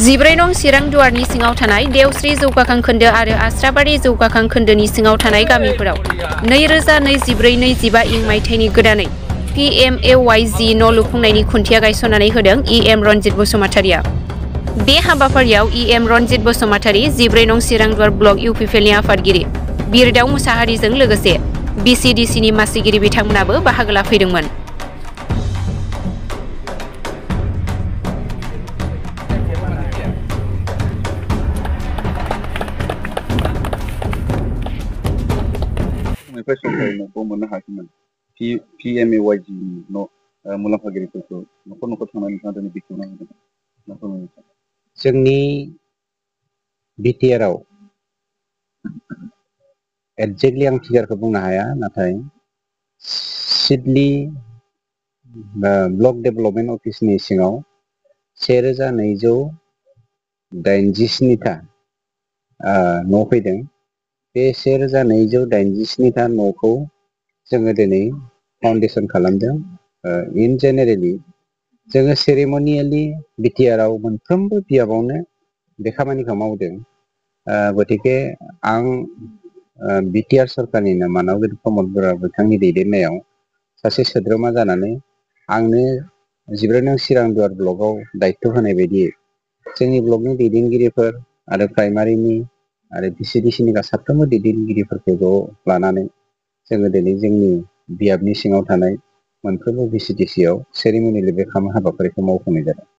14 नं चिरां दुवारनि सिङाव थानाय देवस्रि जौगाखां खोन्दो आरो आस्राबारि जौगाखां खोन्दोनि सिङाव थानाय गामिफोराव 2024-25 इं मायथाइनि गोदानै PMAYG न' लुफुंनायनि खुन्थिया गायसननानै होदों EM रनजित बसुमतारिया। बे हाबाफारियाव EM रनजित बसुमतारि 14 नं चिरां दुवार ब्लक UPPLनि आफादगिरि बिरदाव मुसाहारिजों लोगोसे BCDCनि मासिगिरि बिथांमोनाबो बाहागो लाफैदोंमोन। न'खौ मोननो हागौमोन PMAYG न' मुलाम्फागिरिफोरखौ न'खर न'खर थांनानै नोंथाङा दिनै बेखेवना होदों। जोंनि बिटिआरआव एक्जेक्टलि आं फिगारखौ बुंनो हाया, नाथाय सिडली ब्लक डेभेलपमेन्ट अफिसनि सिङाव 1287टा न' फैदों। बे 1287टा न'खौ जोङो दिनै फाउन्डेसन खालामदों। इन जेनेरेलि जोङो सेरेमनियेलि बिटिआरआव मोनफ्रोमबो बियाबावनो बे खामानिखौ मावदों। गतिके आं बिटिआर सरकारनिनो मानगगिरि प्रमद बर' बिथांनि दैदेननायाव सासे सोद्रोमा जानानै आंनो 14 नं चिरां दुवार ब्लकआव दायित्व होनाय बायदियै जोंनि ब्लकनि दैदेनगिरिफोर आरो प्राइमारिनि आरो BCDCनि साफ्रोमबो दैदेनगिरिफोरखौ ज' लानानै जोङो दिनै जोंनि बियाबनि सिङाव थानाय मोनफ्रोमबो BCDCआव सेरेमनियेलि बे हाबाफारिखौ मावफुंनाय जादों।